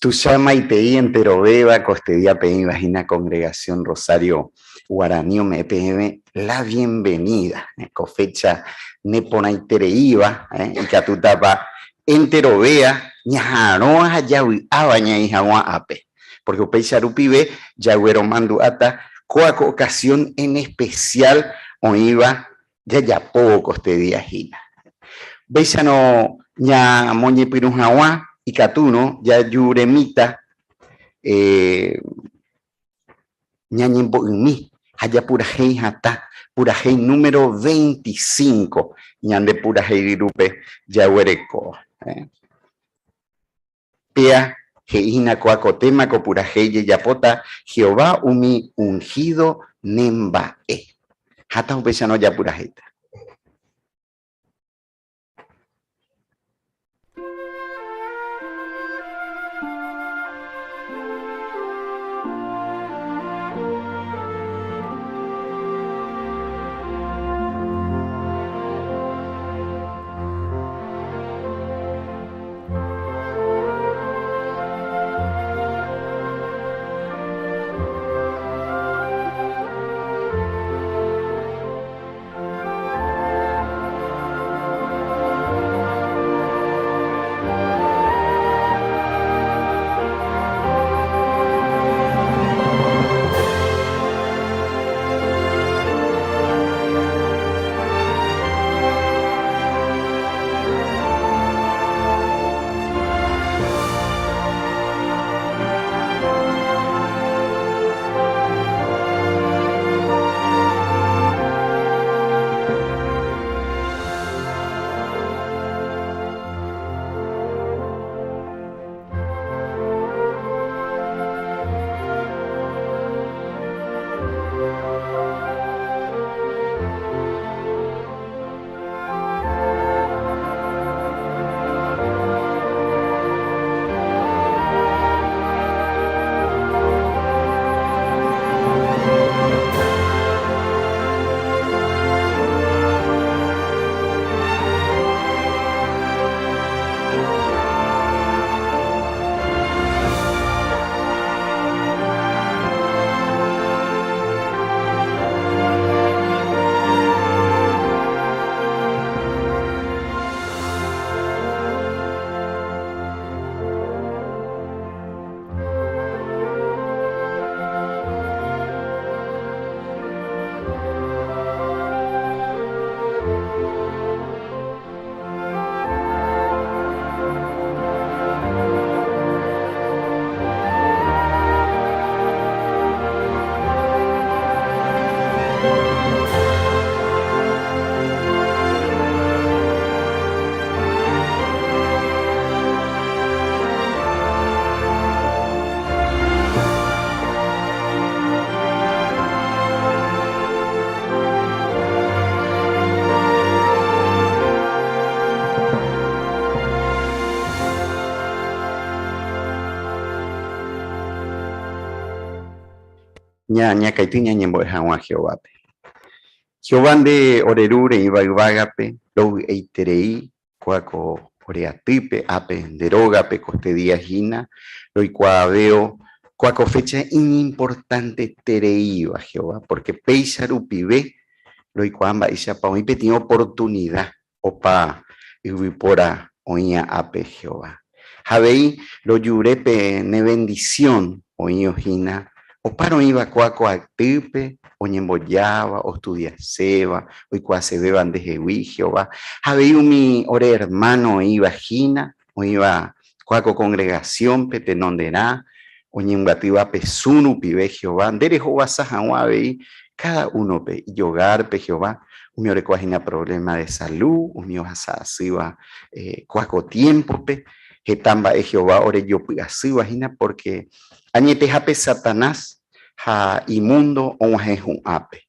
Tuicha maitei enterovéva koestedía peĩva hína Congregación Rosario Guarani ome'ẽ peẽme la bienvenida ko fecha neporãitereíva ikatútapa enterovéa ñaha'arõva ha javy'áva ñaĩ hag̃ua ápe, porque upéicha rupive jagueromandu'áta kóa ko ocasión en especial oĩva jajapóvo koestedía hína. Upéicharõ ñamoñepyrũ hag̃ua ikatúrõ jajuremíta ñañembo'ymi ha japurahéi hatã purahéi número 25 ñande purahéi ryrúpe jaguerekóva. Péa he'i hína kóa ko téma ko purahéi jejapóta Jehová umi unhído ne mba'e. Hatã upéicharõ japurahéita. Ñañakaity ñañembo'e hag̃ua Jehovápe. Jehová nde ore Ru reĩva yvágape, rovy'aiterei kóa ko ore atýpe, ápe nde rógape koestedía hína, roikuaavéo kóa ko fecha iñimportantetereíva Jehová, pórke péicha rupive roikuaa mba'éichapa oĩ peteĩ oportunida opa yvypóra oĩa ápe Jehová. Ha avei rojure pe ne vendisión oĩo hína opa roĩva kóa ko atýpe oñembojáva, ostudiaséva, oikuaasevéva ndehegui Jehová. Ha avei umi ore ermáno oĩva hína, oĩva kóa ko kongregasiónpe tenonderã, oñembyatýva pe Zoom rupive Jehová, nde rehovasa hag̃ua avei káda únope ijogárpe Jehová, umi orekóva hína provléma de salu, umi ohasa asýva kóa ko tiémpope, heta mba'e Jehová orejopy asýva hína pórke añetehápe Satanás ha imúndo og̃uahẽ hu'ãpe.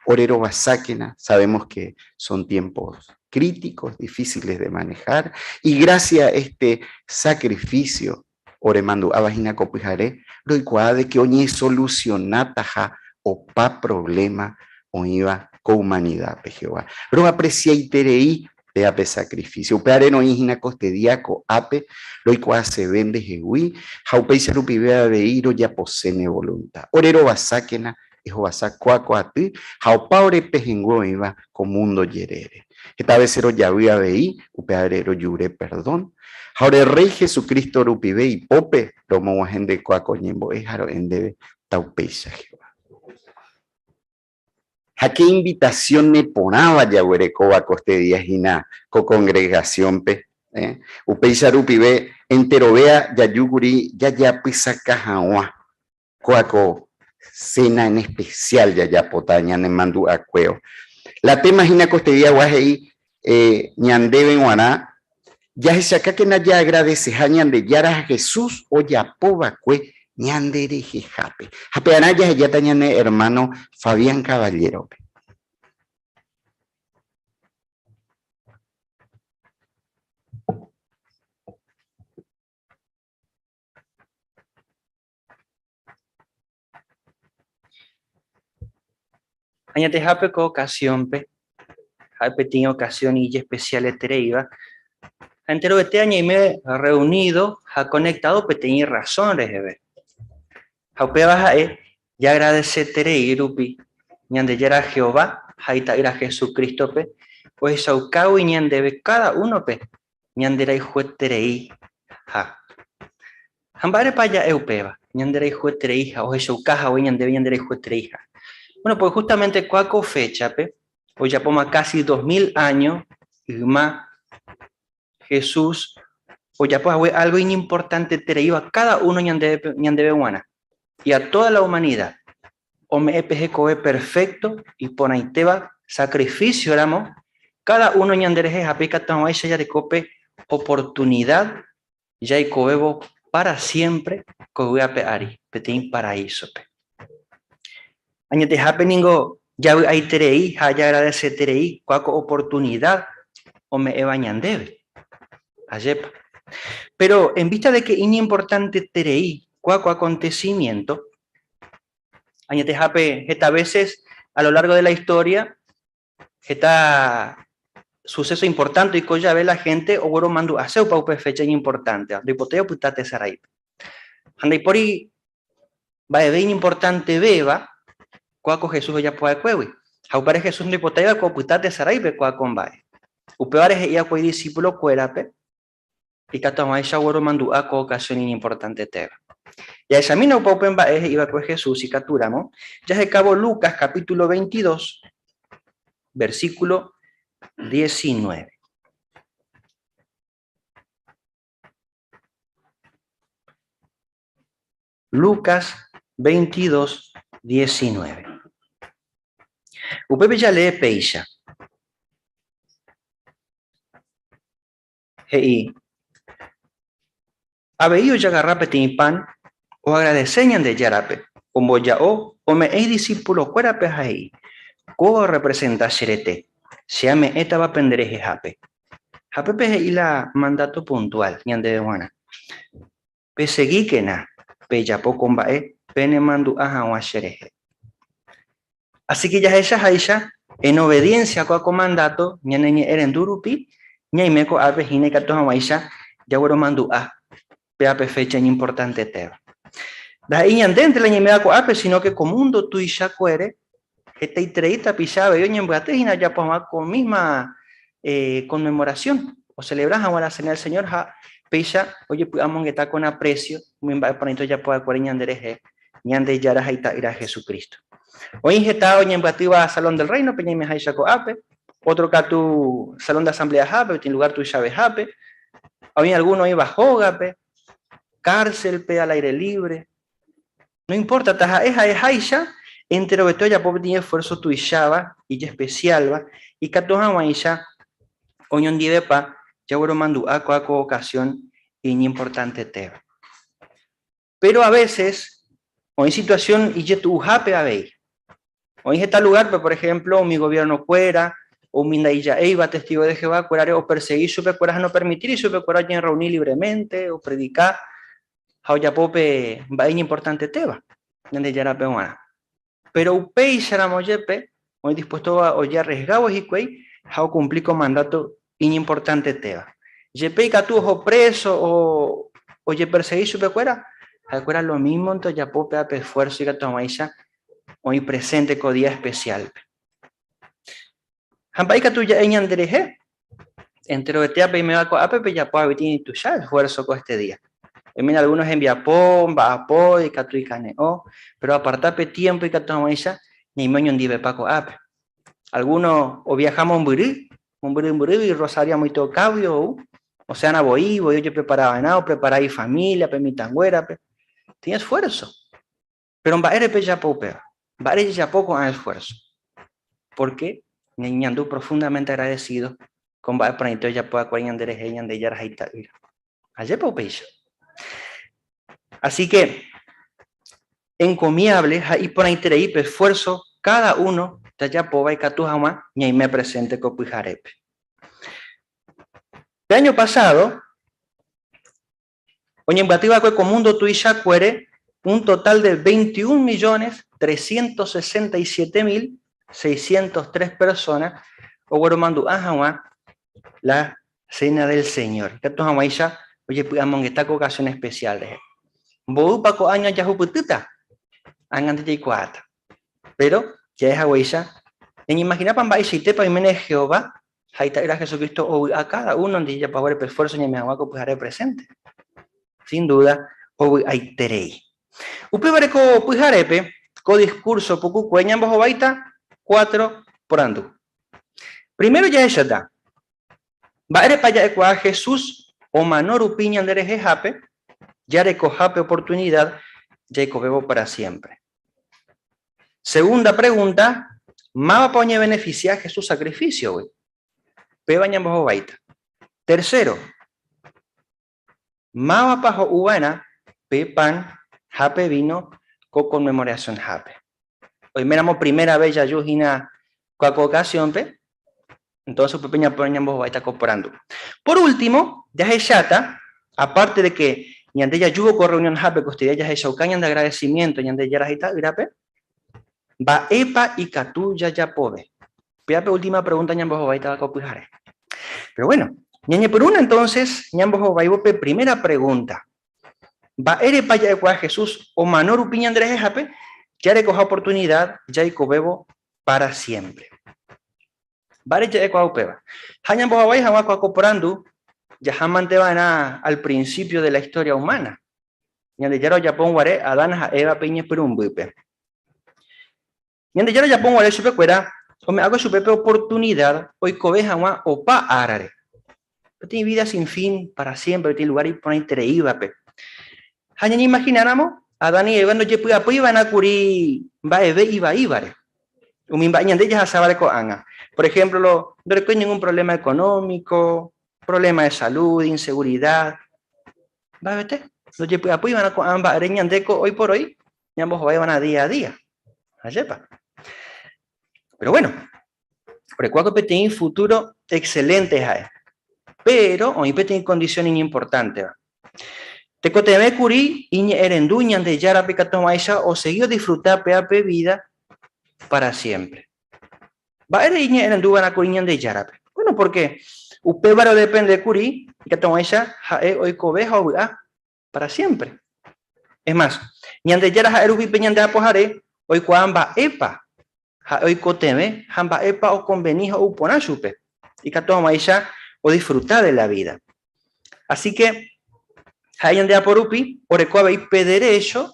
Ore rovasákena, sabemos que son tiempos críticos, difíciles de manejar, y gracias a este sacrificio oremandu'áva hína ko pyhare, roikuaa de que oñesolucionátaha opa problema oĩva ko humanidad-pe, Jehová. Roapreciaiterei. Péa pe sacrificio. Upévare roĩ hína kostedia ko'ápe roikuaaseve ndehegui ha upéicha rupive avei rojapose ne voluntad. Ore rovasákena, ehovasa kóa ko aty ha opa ore pehẽngue oĩva ko mundo jerére. Heta vece rojavy avei, upévare rojure perdón. Ha ore Rey Jesucristo rupive ipópe romog̃uahẽ nde kóa ko ñembo'e ha ro'e ndéve taupéicha Jehová. Ha ke invitasión neporãva jaguerekóva kostedia hína ko kongregasiónpe. Upéicha rupive enterovéa jaju kuri jajapysaka hag̃ua kóa ko séna en espesiál jajapóta ñanemandu'akuévo. La téma hína kostediagua he'i ñandéve g̃uarã Jahechakákena jaagradeseha Ñandejára ha Jesús ojapo va'ekue ñanderehehápe. Ha pearã jahejáta ñane ermáno Fabián Caballérope. Añetehápe ko ocasión-pe, ha'e peteĩ ocasión ijespecialetereíva, ha enterovete añeime reunido ha conectado peteĩ razón reheve. Ha upéva ha'e jaagradeseterei rupi Ñandejára Jehová ha Ita'ýra Jesucristo-pe ohechaukágui ñandéve káda únope ñanderayhueterei ha. Ha mba'érepa ja'e upéva? Ñanderayhuetereiha, ohechauka hague ñandéve ñanderayhuetereiha. Bueno, porque justamente kua ko féchape, ojapóma casi 2000 áño yma, Jesús ojapo hague algo iñimportantetereíva cada uno ñandéve, ñandéve g̃uarã y a toda la humanidad. Ome'ẽ pe hekove perfecto iporãitéva sacrificio ramo cada uno ñanderehehápe ikatu hag̃uáicha jareko pe oportunidad jaikovévo para siempre ko yvy ape ári, peteĩ paraísope. Añetehápe ningo javy'aiterei ha jaagradeseterei kua ko oportunidad ome'ẽva ñandéve. Ajépa. Pero en vista de que iñimportanteterei kua ko acontecimiento, añetehápe heta veces a lo largo de la historia heta suceso importante oiko jave la gente ogueromandu'ase opa upe fecha iñimportánteva, ndoipotái opyta tesaraípe. Ha ndaipóri mba'eve iñimportantevéva kóa ko Jesús ojapo va'ekuégui. Ha upévare Jesús ndoipotái va'ekue opyta tesaráipe kóa ko mba'e. Upévare he'i va'ekue idisípulokuérape Ikatu hag̃uáicha ogueromandu'a ko okasión iñimportantetéva. Jahechamína opa upe mba'e he'i va'ekue Jesús ikatúramo jahekávo Lucas capítulo 22, versículo 19. Lucas 22, 19. Upépe jalee péicha. He'i, Avei ojagarra peteĩ pan, oagradese Ñandejárape, omboja'o, ome'ẽ idisipulokuérape ha he'i, Kóva orrepresenta che rete, che ame'ẽtava penderehehápe. Ha pépe he'i la mandáto puntuál ñandéve g̃uarã, Pesegíkena pejapo ko mba'e penemandu'a hag̃ua cherehe. Así que jahechaháicha, en obediencia ko ko mandato ñaneñe'ẽrendu rupi, ñaime ko'ápe hína ikatu hag̃uáicha jagueromandu'a péva pe fecha iñimportantetéva. Ndaha'éi ñandénte la ñaiméva ko'ápe, sino que ko mundo tuichakuére hetaiterei tapicha avei oñembyaty hína ojapo hag̃ua ko misma conmemoración, ocelebra hag̃ua la Cena del Señor ha péicha ojepy'amongeta con aprecio umi mba'e porãite ojapo va'ekuére ñanderehe Ñandejára ha Ita'ýra Jesucristo. Oĩ heta oñembyatýva Salón del Reino-pe ñaimeháicha ko'ápe, ótro katu Salón de Asambleahápe, peteĩ lugár tuichavehápe, oĩ algúno oĩva hógape, kárselpe, al aire libre. No importa, taha'e ha'eháicha, enterovete ojapo peteĩ esfuerzo tuicháva, ijespesiálva, ikatu hag̃uáicha oñondivepa jagueromandu'a ko'ã ko ocasión iñimportantetéva. Péro a veces oĩ situasión ijetu'uhápe avei. Oĩ heta lugárpe, por ehémplo, umi goviernokuéra, umi ndaija'éiva testígo de Jehová kuérare opersegi chupekuéra ha nopermitíri chupekuéra oñerreuni livreménte, opredika ha ojapo pe mba'e iñimportantetéva Ñandejárape g̃uarã. Péro upéicharamo jepe, oĩ dispuéstova ojearresgávo hikuái ha okumpli ko mandáto Iñimportantetéva. Jepe ikatu oho preso o ojepersegi chupekuéra, ha'ekuéra lomímonte ojapo péva pe esfuerzo ikatu hag̃uáicha oĩ presente ko día especial-pe. Ha mba'e ikatu ja'e ñanderehe? Enterovetéva peiméva ko'ápe pejapo avei tuicha esfuerzo ko este día. Oiméne algunos hembiapo, mba'apo, ikatu ikane'õ, pero aparta pe tiempo ikatu hag̃uáicha ñaime oñondivepa ko'ápe. Algunos oviaja mombyry, mombyry-mbyrýgui Rosario amoite okágui ou, oseána voi, voi ojeprepara va'erã, oprepara ifamíliape, mitãnguérape. Peteĩ esfuerzo. Péro mba'ére pejapo upéva? Mba'ére jajapo ko'ã esfuerzo? Pórke ñañeñandu profundamente agradecido ko mba'e porãite ojapo va'ekue ñanderehe Ñandejára ha Ita'ýra. Ajépa upéicha? Así que, encomiable ha iporãiterei pe esfuerzo cada uno jajapóva ikatu hag̃ua ñaime presente ko pyharépe. Pe año pasado, Oñembyaty va'ekue ko múndo tuichakuére un total de 21.367.603 persóna ogueromandu'a hag̃ua la Cena del Señor, ikatu hag̃uáicha ojepy'amongeta ko ocasión especial rehe. Mboýpa ko áño jahupytýta? Ág̃ante jaikuaáta. Péro, ja'e haguéicha, ñañeimahinápa mba'eichaitépa oiméne Jehová Ha Ita'ýra Jesucristo ovy'a káda únondi jajapo haguére pe esfuerzo ñaime hag̃ua ko pyhare presente. Sin duda, ovy'aiterei. Upévare ko pyharépe, ko discurso pukukue ñambohováita cuatro porandu. Primero jahecháta, mba'érepa ja'ekuaa Jesús omano rupi ñanderehehápe, jarekohápe oportunidad jaikovévo para siempre. Segunda pregunta, mávapa oñevenefisia Jesús sakrifísiogui? Péva ñambohováita. Tercero, mávapa ho'u va'erã pe pan ha pe víno ko Conmemoracionhápe? Oiméramo primera ves jaju hína ko ocasiónpe, entonces upépe ñambohováita ko porandu. Por último, jahecháta, aparte de que ñande jajúvo ko reunionhápe ko este día jahechauka ñande agradecimiento Ñandejára ha Ita'ýrape, mba'épa ikatu jajapove? Péva pe última pregunta ñambohováitava ko pyhare. Pero bueno, ñañepyrũna entonces ñambohováivo pe primera pregunta. Mba'érepa ja'ekuaa Jesús omano rupi ñanderehehápe jarekoha oportunidad jaikovévo pára siémpre? Mba'ére ja'ekuaa upéva? Ha ñambohovái hag̃ua ko'ã ko porandu, jahámante va'erã al principio de la historia humana, Ñandejára ojapórõ guare Adán ha Évape iñepyrũmbýpe. Ñandejára ojapórõ guare chupekuéra, ome'ãkue chupe pe oportunidad oikove hag̃ua opa árare, peteĩ vida sin fin, para siempre, peteĩ lugar iporãitereívape. Ha ñañeimagináramo, Adán y Eva ndojepy'apýi va'erã kuri mba'eve ivaívare, umi mba'e ñande jahasávare ko'ág̃a. Por ejemplo, ndorekói ningún problema económico, problema de salud, inseguridad, mba'evete. Ndojepy'apýi va'erã ko'ã mba'ére ñande ko hoy por hoy ñambohovái va'erã día a día. Ajépa? Pero bueno, orekuáko peteĩ futuro excelente ha'e. Pero oĩ peteĩ condición iñimportánteva. Tekotevẽ kuri iñe'ẽrendu Ñandejárape ikatu hag̃uáicha osegi odisfruta péva pe vida para siempre. Mba'ére iñe'ẽrendu va'erã kuri Ñandejárape? Bueno, porque upévare odepende kuri ikatu hag̃uáicha ha'e oikove ha ovy'a para siempre. Es más, Ñandejára ha'e rupi pe ñande Apohare oikuaa mba'épa ha'e oikotevẽ ha mba'épa okonveni ha ou porã chupe, ikatu hag̃uáicha odisfruta de la vida. Así que, ha'e ñande Apo rupi oreko avei pe derécho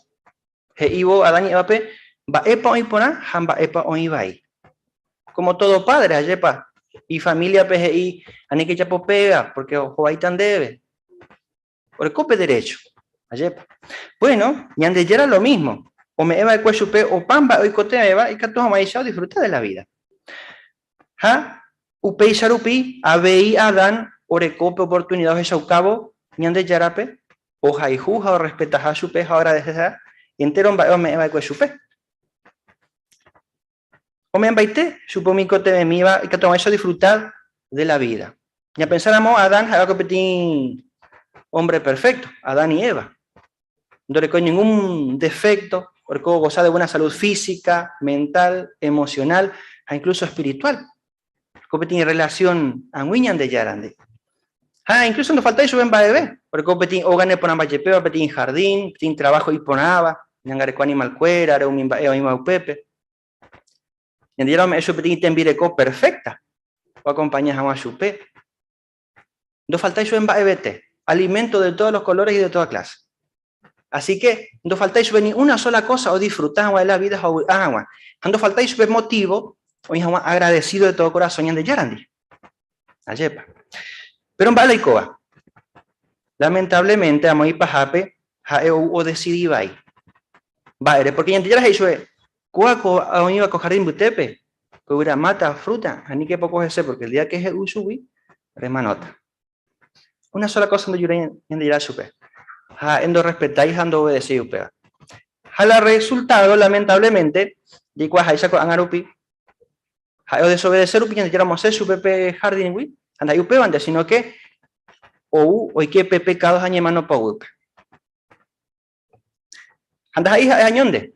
he'ívo Adán y Évape mba'épa oĩ porã ha mba'épa oĩ vai. Como todo padre, ajépa, ifamíliape he'i aníke ejapo péva, porque ohovaíta ndéve. Oreko pe derécho. Ajépa. Bueno, Ñandejára lo mismo. Ome'ẽ va'ekue chupe opa mba'e oikotevẽva ikatu hag̃uáicha odisfruta de la vida. Ha upéicha rupi avei Adán oreko pe oportunida ohechaukávo Ñandejárape ohayhu ha orrespetaha chupe ha oagradeseha entéro mba'e ome'ẽ va'ekue chupe. Ome'ẽmbaite chupe umi ikotevẽmíva ikatu hag̃uáicha odisfruta de la vida. Ñapensáramo Adán ha'éva'ekue peteĩ hombre perfecto, Adán y Eva. Ndorekói ningún defecto, oreko goza de buena salud física, mental, emocional ha incluso espiritual. Ko peteĩ relación ag̃ui Ñandejárandi. Ha incluso ndofaltái chupe mba'eve, oreko peteĩ óga neporãmba jepéva, peteĩ jardín, peteĩ trabajo iporãva, ñangareko animalkuérare, umi mba'e oĩva upépe. Ñandejára ome'ẽ chupe peteĩ tembireko perfecta oakompaña hag̃ua chupe. Ndofaltái chupe mba'evete, alimento de todos los colores y de toda clase. Así que ndofaltái chupe ni una sola cosa odisfruta hag̃ua de la vida ha ovy'a hag̃ua. Ha ndofaltái chupe motivo oĩ hag̃ua agradecido de todo corazón Ñandejárandi. Ajépa. Pero mba'e la oikóva? Lamentablemente amo ipahápe ha'e ou odesidi vai. Mba'ére? Porque Ñandejára he'i chupe, Kóa ko oĩva ko jardín mbytépe, ko yvyramáta, fruta, aníke poko hese, porque el día que he'u chugui, remanóta. Una sola cosa ndojurái Ñandejára chupe. Ha ha'e ndorrespetái ha ndoobedeséi upéva. Ha la resultado, lamentablemente, jaikuaaháicha ko'ág̃a rupi, ha'e odesobedece rupi Ñandejára omosẽ chupe pe jardín-gui, ha ndaha'éi upévante, sino que ou oike pe pecado ha ñemano poguýpe. Ha ndaha'éi ha'e añónde.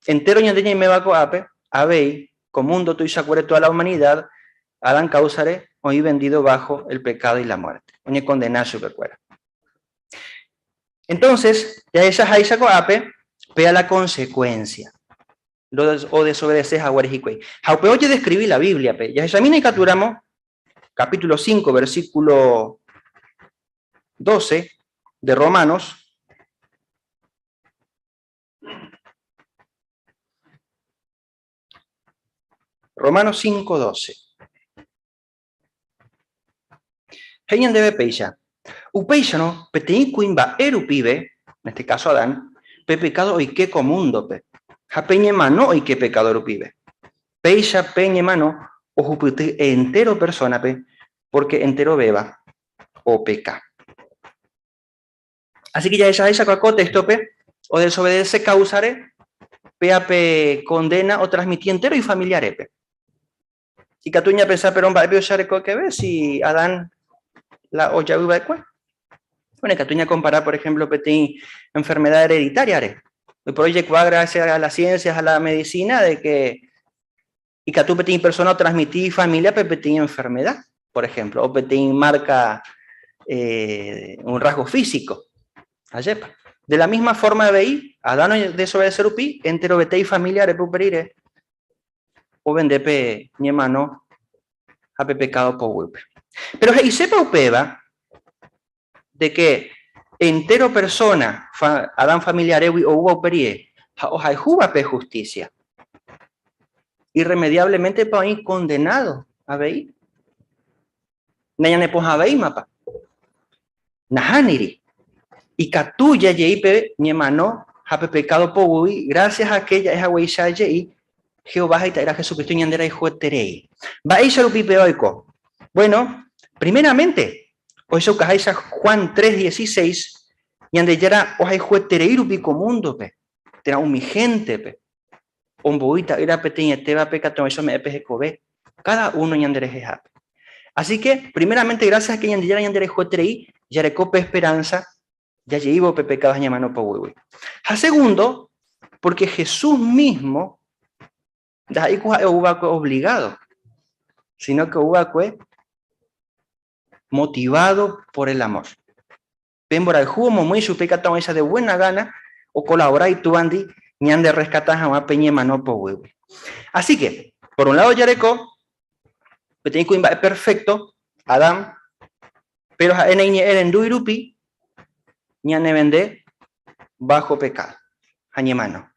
Entéro ñande ñaiméva ko'ápe, avei, ko mundo tuichakuére toda la humanidad, Adán káusare oĩ vendido bajo el pecado y la muerte. Oñekondena chupekuéra. Entonces, jahechaháicha ko'ápe, péa la consecuencia. Odesobedece haguére hikuái. Ha upe ojedescribi la Biblia-pe. Jahechamína ikatúramo, capítulo 5, versículo 12 de Romanos. Romanos 5, 12. He'i ñandéve péicha, Upéicharõ, peteĩ kuimba'e rupive, en este caso Adán, pe pekádo oike ko múndope, ha pe ñemano oike pekádo rupive. Péicha pe ñemano ohupyty entéro persónape, pórke enterovéva opeka. Así que jahechaháicha ko téxtope, odesobedece káusare, péa pe kondéna otransmiti entéro ifamiliarépe. Ikatu ñapensa, pero mba'épe ocharekokeve si Adán la ojavy va'ekue? Bueno, ikatu ñakompara, por ejemplo, peteĩ enfermedad hereditaria-re. Hoy por hoy jaikuaa gracias a la ciencia, a la medicina, de que ikatu peteĩ persona otransmiti ifamilia-pe peteĩ enfermedad, por ejemplo, o peteĩ marca, eh, un rasgo físico. Ajépa. De la misma forma avei, Adán odesobedece rupi, enterovete ifamilia upe rire ovende pe ñemano ha pe pekádo poguýpe. Péro he'isépa upéva de ke entéro persóna Adán familiarégui oúva upe rire ha ohayhúva pe hustísia, irremediablementepa oĩ kondenádo avei? Nañanepohãvéimapa? Nahániri. Ikatu jajei pe ñemano ha pe pekádo poguýgui grásias a ke ja'e haguéicha jey Jehová ha Ita'ýra Jesucristo ñanderayhueterei. Mba'éicha rupi péva oiko? Bueno, primeramente, ohechaukaháicha Juan 3:16, Ñandejára ohayhueterei rupi ko múndope, térã umi héntepe, ombou Ita'ýra peteĩetévape katu oĩcha ome'ẽ pe hekove, káda uno ñanderehehápe. Así que, primeramente, gracias a que Ñandejára ñanderayhueterei, jareko pe esperanza jajeívo pe pecado ha ñamano poguýgui. Ha segundo, porque Jesús mismo ndaha'éi ku ha'e ou va'ekue obligado, sino que ou va'ekue motivado por el amor. Pe mborayhu omomýi chupe ikatu hag̃uáicha de buena gana okolabora itúvandi ñanderreskata hag̃ua pe ñemano poguýgui. Así que, por un lado jareko peteĩ kuimba'e perfecto, Adán, pero ha'e naiñe'ẽrendúi rupi ñanevende bajo pecado ha ñemano.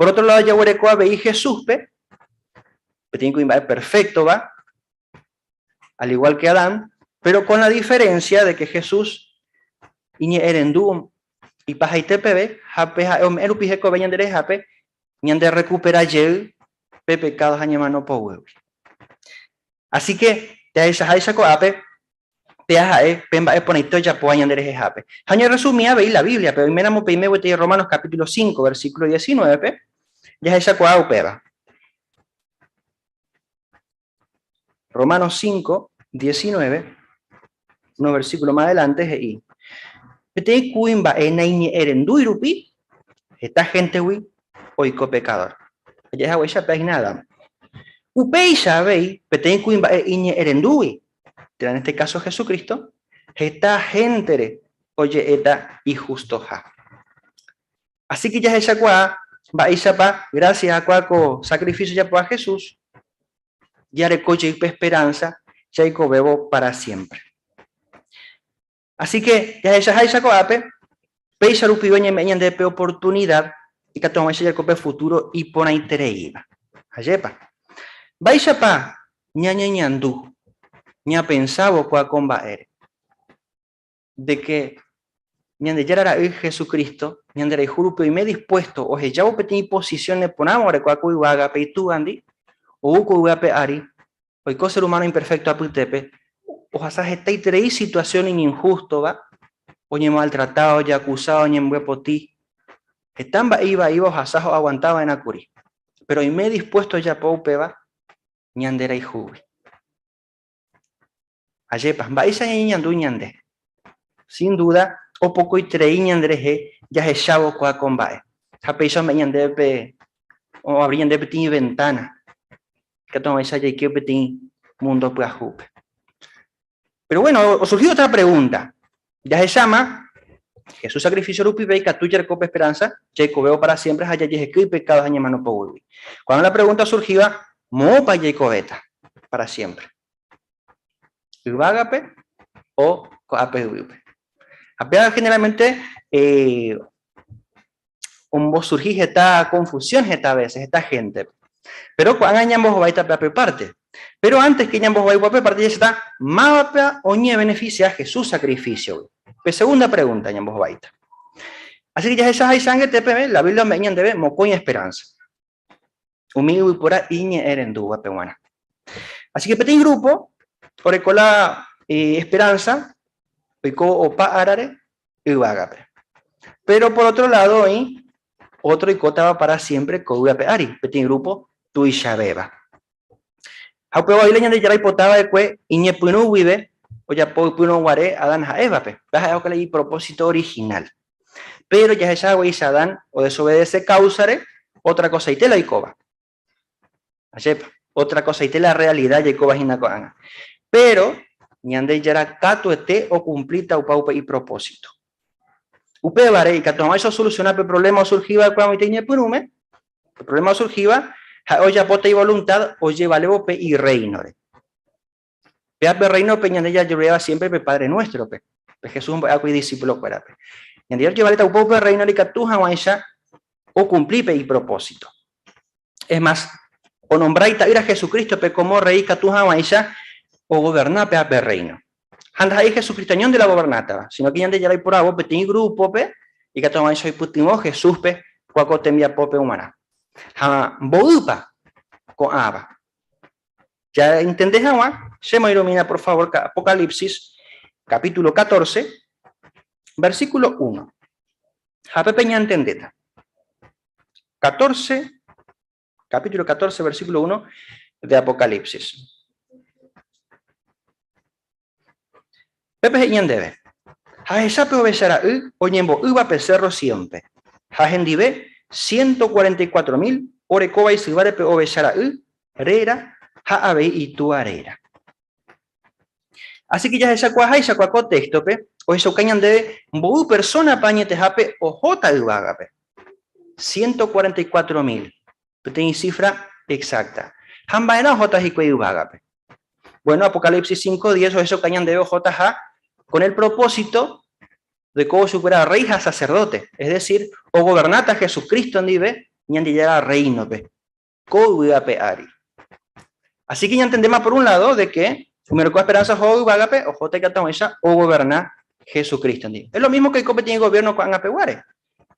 Por otro lado jaguereko avei Jesúspe, peteĩ kuimba'e perfectova, al igual que Adán, pero con la diferencia de que Jesús iñe'ẽrendu ipahaite peve ha pe ha'e ome'ẽ rupi hekove ñanderehehápe, ñanderrekupera jey pe pekádo ha ñemano poguýgui. Así que, jahechaháicha ko'ápe, péa ha'e pe mba'e porãite ojapóva ñanderehehápe. Ha oñerresumi avei la Bíbliape, oiméramo peime gueteri Romanos capítulo 5, versículo 19-pe, jahechakuaa upéva. Romanos 5, 19, unos versículos más adelante, he'i, Peteĩ kuimba'e naiñe'ẽrendúi rupi, heta héntegui oiko pekadór. Ja'e haguéicha péa hína Adán. Upéicha avei peteĩ kuimba'e iñe'ẽrendúgui, térã en este caso Jesucristo, heta héntere oje'éta ihustoha. Así que jahechakuaa mba'éichapa gracias a kua ko sacrificio ojapóva Jesús, jareko jey pe esperanza jaikovévo para siempre. Así que jahechaháicha ko'ápe, péicha rupive oñeme'ẽ ñandéve pe oportunidad ikatu hag̃uáicha jareko pe futuro iporãitereíva. Ajépa? Mba'éichapa ñañeñandu ñapensávo kua ko mba'ére? De que Ñandejára Ra'y Jesucristo ñanderayhu rupi oime dispuesto ohejávo peteĩ posición neporãva orekóva ko yvágape Itúvandi, ou ko yvy ape ári, oiko ser humano imperfecto apytépe, ohasa hetaiterei situación iñinhústova, oñemaltratáva, ojeakusáva, oñembyepoti, heta mba'e ivaíva ohasa ha oaguanta va'erã kuri. Péro oime dispuesto ojapo upéva ñanderayhúgui. Ajépa, mba'éicha ñañeñandu ñande? Sin duda, opokoiterei ñanderehe jahechávo kua ko mba'e. Ha péicha ome'ẽ ñandéve pe, oavri ñandéve peteĩ ventana, ikatu hag̃uáicha jaike peteĩ mundo pyahúpe. Pero bueno, osurgi otra pregunta. Jahecháma, Jesús sacrificio rupive ikatu jareko pe esperanza jaikovévo para siempre ha jajehekýi pecado ha ñemano poguýgui. Ko'ág̃a la pregunta osurgíva, moõpa jaikovéta para siempre? Yvágape o ko'ápe yvýpe? Ha péva generalmente eh, ombosurgi heta confusión heta veces, heta gente. Pero ko'ág̃a ñambohováita pe parte. Pero antes que ñambohovái upe parte jahecháta mávapa oñebeneficia Jesús sacrificio-gui. Pe segunda pregunta ñambohováita. Así que jahecha háicha angete peve, la Biblia ome'ẽ ñandéve mokõi esperanza. Umi yvypóra iñe'ẽrendúvape g̃uarã. Así que peteĩ grupo oreko la eh, esperanza oiko opa árare yvágape. Pero por otro lado oĩ otro oikótava para siempre ko yvy ape ári, peteĩ grupo tuichavéva. Ha upéva oĩ la Ñandejára oipota va'ekue iñepyrũ guive ojapo ypýrõ guare Adán ha Évape. Péva ha'e la ipropósito original. Péro jahecha haguéicha Adán odesobedese káusare ótra kosaite la oikóva. Ajépa, ótra kosaite la rrealida jaikóva hína ko'ág̃a. Péro Ñandejára katuete okumplíta opa upe ipropósito. Upévare, ikatu hag̃uáicha osolusiona pe provléma osurhi va'ekue amoite iñepyrũme, pe provléma osurhíva, ha'e ojapóta ivoluntad ojevalévo pe Irréinore. Péva pe Rréinope ñande jajeruréva siémpre pe Padre Nuéstro-pe, pe Jesús ombo'e va'ekue idisipulokuérape. Ñandejára ojevaléta upe upe Rréinore ikatu hag̃uáicha okumpli pe ipropósito. Es más, onombra Ita'ýra Jesucrístope kómo Rréi ikatu hag̃uáicha ogoverna péva pe Rréino. Ha ndaha'éi Jesucristo añónte la ogovernátava, síno ke Ñandejára oiporavo peteĩ grúpope ikatu hag̃uáicha oipytyvõ Jesúspe kua ko tembiapópe g̃uarã. Ha mboýpa ko'ãva? Jaentende hag̃ua, chemoirũmína por favor Apocalipsis capítulo 14, versículo 1. Ha pépe ñantendéta. 14, capítulo 14, versículo 1 de Apocalipsis. Pépe he'i ñandéve, Ha ahecha pe ovecha ra'y oñembo'ýva pe sérro Siónpe, ha hendive 144 mil orekóva isyváre pe ovecha ra'y réra ha avei itúa réra. Así que jahechakuaaháicha kua ko téxtope, ohechauka ñandéve mboy persónapa añetehápe ohóta yvágape. 144 mil, peteĩ cifra exacta. Ha mba'erã ohóta hikuái yvágape? Bueno, Apocalipsis 5.10 ohechauka ñandéve ohotaha con el propósito de ko chukuéra rey ha sacerdote, es decir, ogovernáta Jesucristo ndive Ñandejára Réinope, ko yvy ape ári. Así que ñantendéma por un lado de que umi orekóva esperanza oho yvágape, ohóta ikatu hag̃uáicha ogoverna Jesucristo ndive. Es lo mismo que oiko peteĩ gobierno ko'ág̃a peguáre.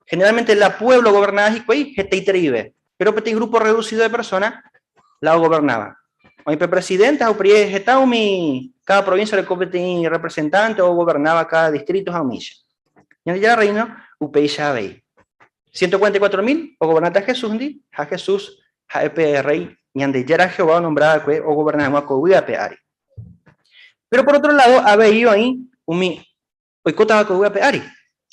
Generalmente la pueblo gobernaba hikuái hetaitereive, pero peteĩ grupo reducido de persona la ogobernaba. Oĩ pe presidente ha upéi heta umi cada provincia oreko peteĩ representante o gobernaba cada distrito ha umícha. Ñandejára Reino upéicha avei. 144 mil ogobernáta Jesúsndi ha Jesús ha'e pe rey Ñandejára Jehová onombra va'ekue ogoberna hag̃ua ko yvy ape ári. Pero por otro lado avei oĩ umi oikótava ko yvy ape ári.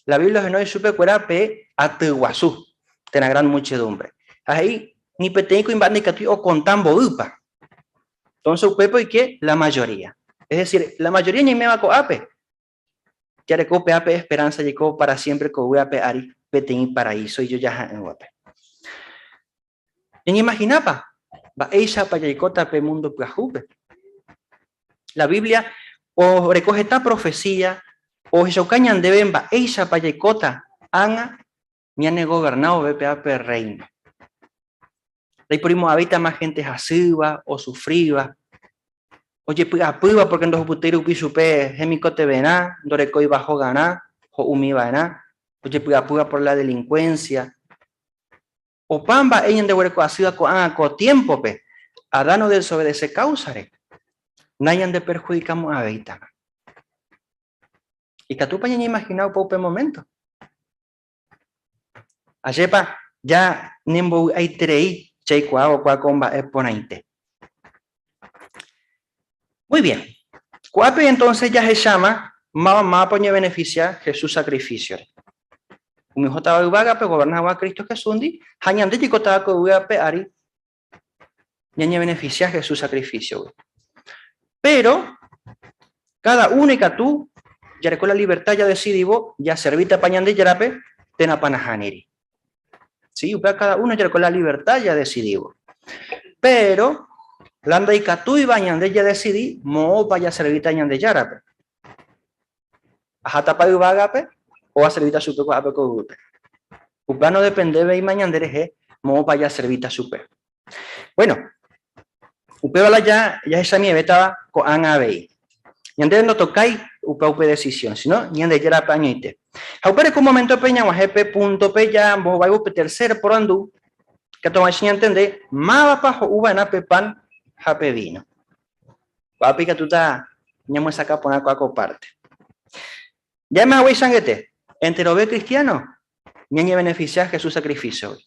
La Biblia ohenói chupekuéra pe aty guasu, térã gran muchedumbre. Ha he'i ni peteĩ kuimba'e ndaikatúi okonta mboýpa. Entonces upépe oike la mayoría. Es decir, la mayoría ñaiméva ko'ápe, jareko péape esperanza jaiko para siempre ko yvy ape ári peteĩ paraíso ijojaha'ỹvape. Ñañeimahinápa mba'éichapa jaikóta pe mundo pyahúpe? La Biblia oreko heta profecía ohechauka ñandéve mba'éichapa jaikóta ág̃a ñanegoverna vove péva pe Rréino. Ndaiporimo'ãvéitama hénte hasýva, osufríva, ojepy'apýva pórke ndohupytýi rupi chupe hemikotevẽrã, ndorekóiva hogarã, ho'umi va'erã, ojepy'apýva por la delinkuénsia. Opa mba'e ñandeguereko asýva ko'ág̃a ko tiémpope, Adán odesobedese káusare, nañandeperhudikamo'ãvéitama. Ikatúpa ñañeimagina upe upe moménto? Ajépa ja nembovy'aiterei jaikuaávo kua ko mba'e porãite. Muy bien. Ko'ápe entonces jahecháma máva mávapa oñebeneficia Jesús sacrificio-re. Umi ohótava yvágape ogoberna hag̃ua Cristo Jesús-ndi ha ñande jaikótava ko yvy ape ári ñañebeneficia Jesús sacrificio-gui. Pero cada uno ikatu jareko la libertad jadecidívo jaservítapa Ñandejárape térãpa nahániri. Sí, upéva cada uno jareko la libertad jadecidívo. Pero la ndaikatúiva ñande jadecidi moõpa jaservíta Ñandejárape. Ahátapa yvágape o aservíta chupe ko'ápe ko yvýpe. Upéva nodependevéima ñande rehe moõpa jaservíta chupe. Bueno, upéva la ja jahechamievétava ko'ág̃a avei. Ñandéve ndotokái upe upe decisión, sino Ñandejárape añoite. Ha upérõ ko moméntope ñag̃uahẽ pe púntope jambohováivo pe tercer porandu, katu ava'erã ñantende mávapa ho'u va'erã pe pan ha pe víno. Ko'ápe ikatúta ñamyesakã porã ko'ã ko párte. Ja'éma haguéicha angete, enterove kristiáno ñañevenefisia Jesús sakrifísiogui,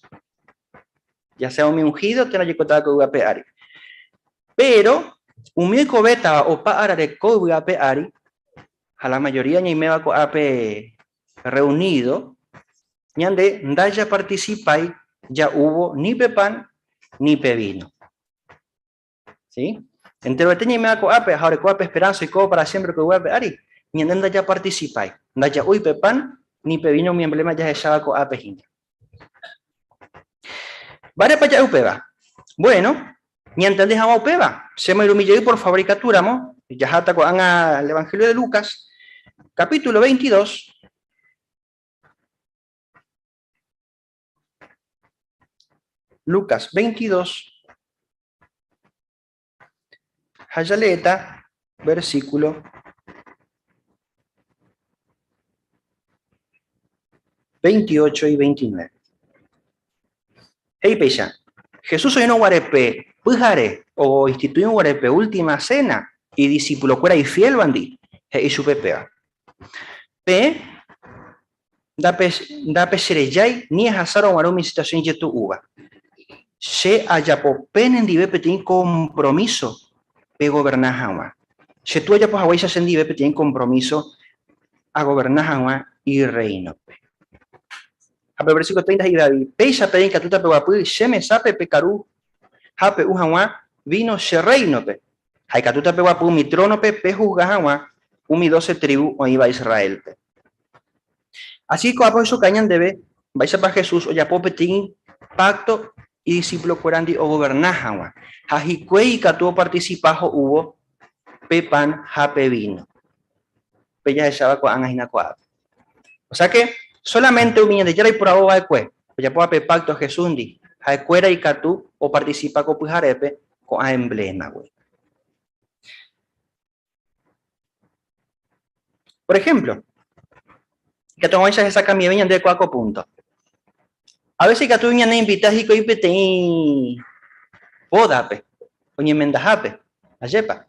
ya sea umi unhído térã ojeikotáva ko yvy ape ári. Péro umi oikovétava opa árare ko yvy ape ári, ha la majoría ñaiméva ko'ápe rreunído, ñande ndajapartisipái ja'úvo ni pe pan ni pe víno. ¿Sí? Enterovete ñaiméva ko'ápe ha orekóva pe esperanza oikóvo para siempre ko yvy ape ári, ñande ndajaparticipái, ndaja'úi pe pan ni pe vino umi emblema jahecháva ko'ápe hína. Mba'érepa ja'e upéva? Bueno, ñantende hag̃ua upéva, che moirũmi jey por favor ikatúramo, jaháta ko'ág̃a el Evangelio de Lucas, capítulo 22, Lucas 22, ha jaleéta versículo 28 y 29. He'i péicha, Jesús oĩrõ guare pe pyhare oinstituírõ guare pe última cena idisipulokuéra ifiélvandi, he'i chupe péva. Peẽ Ndapecherejái ni ahasárõ guare umi situasión ijetu'úva. Che ajapo penendive peteĩ kompromíso pegoverna hag̃ua. Che Túa ojapo haguéicha chendive peteĩ kompromíso agoverna hag̃ua Irréinope. Ha pe versíkulo 30 he'i David, Péicha peẽ ikatúta peguapy che mesápe pekaru ha pe'u hag̃ua víno che rréinope, ha ikatúta peguapy umi trónope pehusga hag̃ua umi dóse trívu oĩva Israélpe. Así ko'ápe ohechuka ñandéve mba'éichapa Jesús ojapo peteĩ pákto idisipulokuérandi ogoverna hag̃ua, ha hikuái ikatu opartisipa ho'úvo pe pan ha pe víno. Pe jahecháva ko'ág̃a hína ko'ápe. Osea ke sólamente umi Ñandejára oiporavo va'ekue ojapóva pe pákto Jesúsndi, ha'ekuéra ikatu opartisipa ko pyharépe ko'ã emblémagui. Por ejemplo, ikatu hag̃uáicha hesakãmieve ñande kua ko punto. A veces ikatu ñane invita hikuái peteĩ boda-pe, oñemendahápe, ajépa.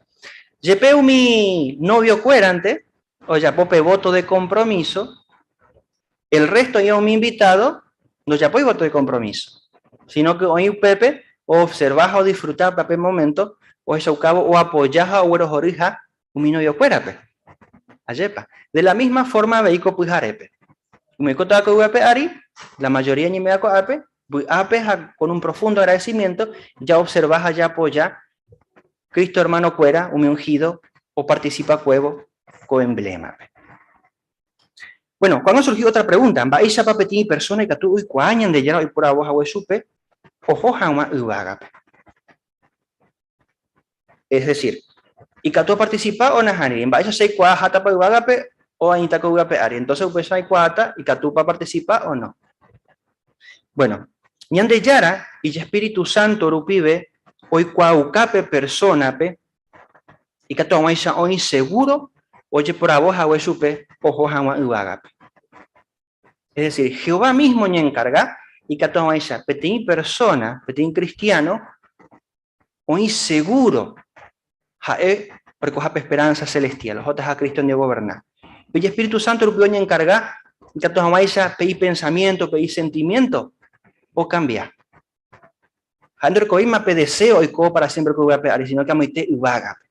Jepe umi novio-kuérante ojapo pe voto de compromiso, el resto oĩva umi invitado ndojapói voto de compromiso, sino que oĩ upépe oobserva ha odisfruta pe momento ohechaukávo oapoya ha oguerohoryha umi noviokuérape. Ajépa? De la misma forma avei ko pyharépe. Umi oikótava ko yvy ape ári, la mayoría ñaiméva ko'ápe, vy'ápe ha con un profundo agradecimiento jaobserva ha jaapoya. Cristo hermano-kuéra, umi ungido, oparticipakuévo ko emblema-pe. Bueno, ko'ág̃a osurgi otra pregunta, Mba'éichapa peteĩ persona ikatu oikuaa Ñandejára oiporavo hague chupe oho hag̃ua yvágape? Es decir, ikatu oparticipa o nahániri. Mba'éicha che aikuaa ahátapa yvágape o aĩta ko yvy ape ári? Entonces upéicha aikuaáta ikatúpa aparticipa o no. Bueno, Ñandejára ijespíritu sánto rupive oikuaauka pe persónape ikatu hag̃uáicha oĩ segúro ojeporavo hague chupe oho hag̃ua yvágape. Es decir, Jehová mismo oñenkarga ikatu hag̃uáicha peteĩ persóna, peteĩ kristiáno, oĩ segúro ha'e orekoha pe esperánsa selestiál, ohotaha Cristo ndive ogoverna. Pe ijespíritu sánto rupi oñenkarga ikatu hag̃uáicha pe ipensamiénto, pe isentimiénto okambia. Ha'e ndorekovéima pe deséo oikóvo pára siémpre ko yvy ape ári, síno ke amoite yvágape.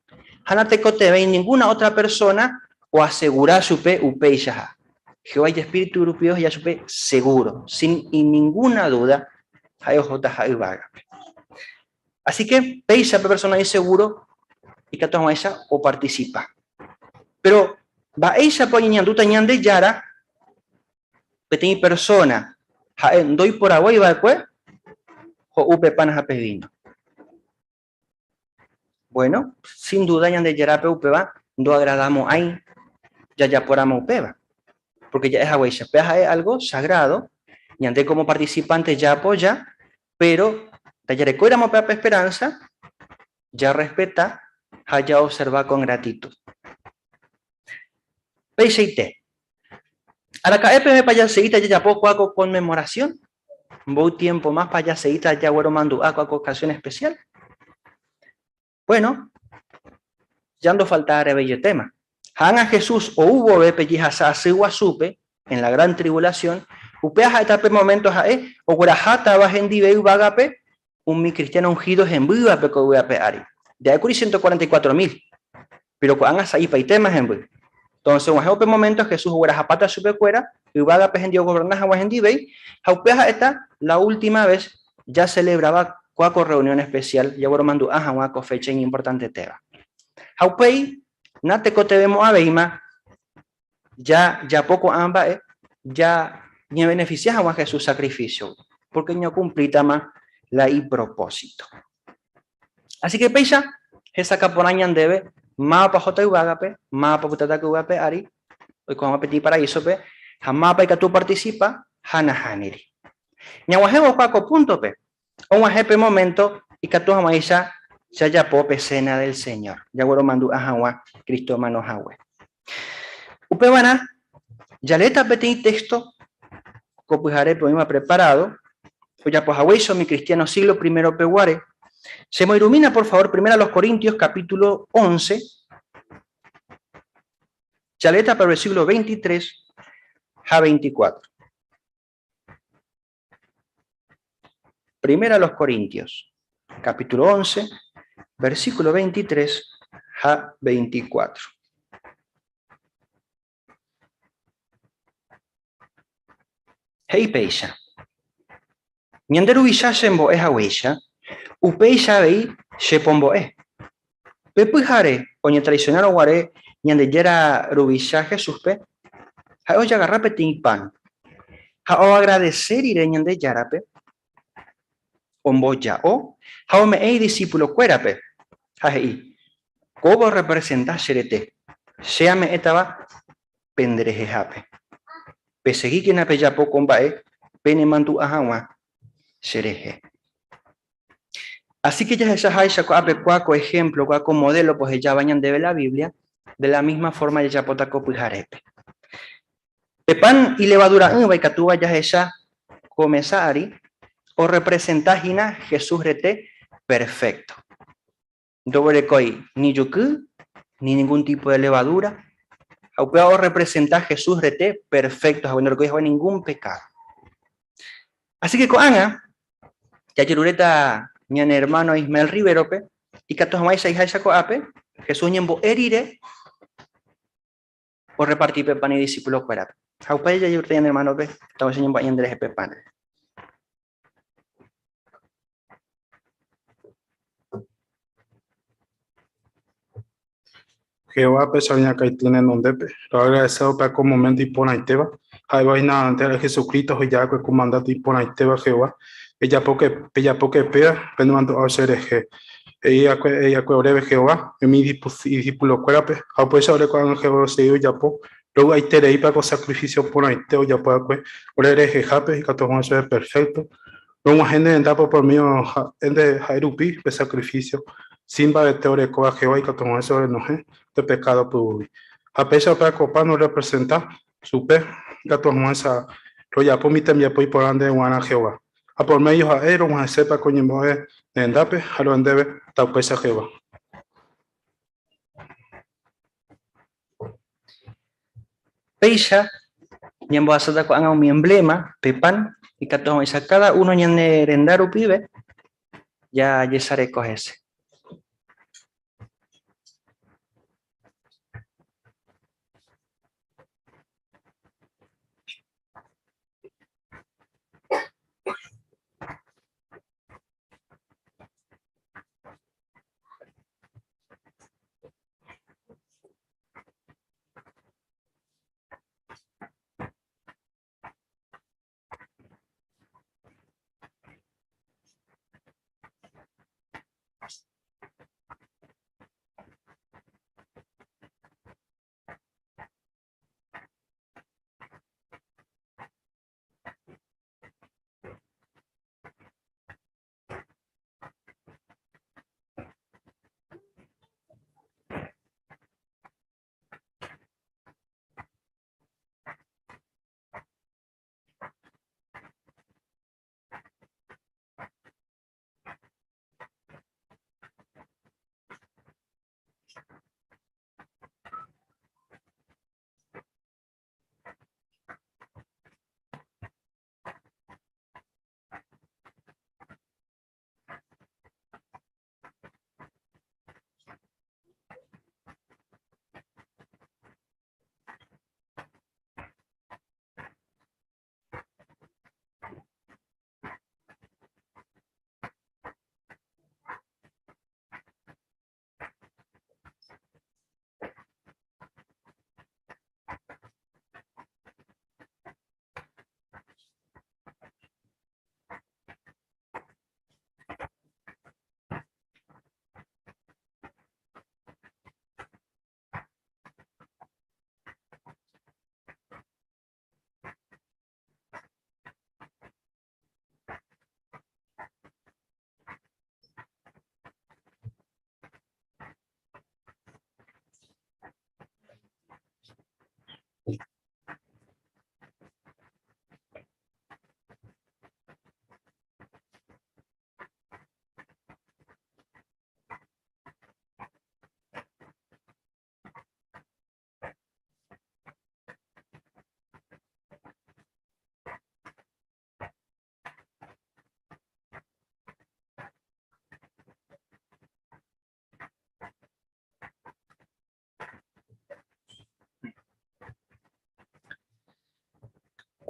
Ha natekotevẽi ninguna ótra persóna oasegura chupe upeichaha. Jehová ijespíritu rupi oheja chupe segúro, sin ninguna dúda ha'e ohotaha yvágape. Así ke péicha pe persóna isegúro ikatu hag̃uáicha opartisipa. Péro mba'éichapa oñeñandúta Ñandejára peteĩ persóna ha'e ndoiporavói va'ekue ho'u pe pan ha pe víno? Bueno, sin duda Ñandejárape upéva ndoagradamo'ãi jajapóramo upéva. Porque ja'e haguéicha, péva ha'e algo sagrado, ñande como participante jaapoja, pero ndajarekóiramo péva pe esperanza, jarrespeta ha jaobserva con gratitud. Peichaite. Araka'e pevépa jaseíta jajapo kua ko conmemoración? Mboy tiempo máspa jaseíta jagueromandu'a kua ko ocasión especial? Bueno, ya ndofalta areveietéma. Ha ág̃a Jesús ou vove pe jehasa asy guasúpe, en la gran tribulación, upéva ha'éta pe momento ha'e oguerahátava hendive yvágape umi cristiano ungido hembývape ko yvy ape ári. Ja'ékuri 144 mil, péro ko'ág̃a sa'ipaitéma hemby. Entonces og̃uahẽ upe momento Jesús oguerahapáta chupekuéra yvágape hendive ogoverna hag̃ua hendivéi, ha upéva ha'éta la última ves jacelebráva kua ko reunión especial jagueromandu'a hag̃ua ko fecha iñimportantetéva. Ha upéi natekotevẽmo'ãvéima Jajapo ko'ã mba'e ñañevenefisia hag̃ua Jesús sakrifísiogui, pórke ñakumplítama la ipropósito. Así ke péicha hesakã porã ñandéve mávapa ohóta yvágape, mávapa opytáta ko yvy ape ári oiko hag̃ua peteĩ paraísope, ha mávapa ikatu opartisipa ha nahániri. Ñag̃uahẽvo kua ko púntope, Og̃uahẽ pe moménto ikatu hag̃uáicha jajapo pe Cena del Señor, jagueromandu'a hag̃ua Cristo omano hague. Upevarã, jaleéta peteĩ téxto ko pyharépe oĩva preparádo, ojapo haguéicha umi kristiáno síglo primérope guare. Chemoirũmína por favór Primera a los Corintios capítulo 11, jaleéta pe versículo 23 ha 24. Primera a los Corintios, capítulo 11, versículo 23 ha 24. He'i péicha, Ñande Ruvicha chembo'e haguéicha, upéicha avei che pombo'e. Pe pyhare oñetraisionárõ guare Ñandejára Ruvicha Jesúspe, ha'e ojagarra peteĩ pan, ha oagradese rire Ñandejárape, omboja'o ha ome'ẽ idisipulokuérape, ha he'i, Kóva orrepresenta che rete, che ame'ẽtava penderehehápe. Pesegíkena pejapo ko mba'e penemandu'a hag̃ua cherehe. Así que jahechaháicha ko'ápe kua ko ejemplo, kua ko modelo ohejáva ñandéve la Biblia, de la misma forma jajapóta ko pyharépe. Pe pan ilevadura'ỹva ikatúva jahecha ko mesa ári, orrepresenta hína Jesús rete perfecto. Ndoguerekói ni juky, ni ningún tipo de levadura, ha upéva orrepresenta Jesús rete perfecto hague, ndorekói hague ningún pecado. Así que ko'ág̃a jajeruréta ñane hermano Ismael Rivero-pe, ikatu hag̃uáicha iháicha ko'ápe, Jesús ñembo'e rire orreparti pe pan idiscipulokuérape. Ha upéi jajeruréta ñane hermano-pe, ikatu hag̃uáicha ñembo'e ñanderehe pe pan rehe. Jehová pe che roñakãity nenondépe, roagradecévo upe ko momento iporãitéva, ha'éva hína nde Ra'y Jesucristo oheja va'ekue ko mandato iporãitéva Jehová, ejapóke, pejapóke péva penemandu'ávo che rehe. He'i va'ekue, he'i va'ekue oréve Jehová, umi idiscipulokuérape, ha upéicha ore ko'ág̃a Jehová rosegi ojapo, rovy'aitereípa ko sacrificio porãite ojapo va'ekue ore rehehápe ikatu hag̃ua chéve perfecto, Rog̃uahẽ ne rendápe por medio nde ha'e rupi pe sacrificio sin mbarete orekóva Jehová ikatu hag̃uáicha orenohẽ pe pekádo pyvúgui. Ha péicha upe akopa norrepresenta chupe ikatu hag̃uáicha rojapo umi tembiapo iporã ndéve g̃uarã Jehová. Ha por medio ha'e rog̃uahẽsépa ko ñembo'e ne rendápe ha ro'e ndéve taupéicha Jehová. Péicha ñambohasáta ko'ág̃a umi emblema, pe pan, ikatu hag̃uáicha káda uno ñane renda rupive jajesareko hese.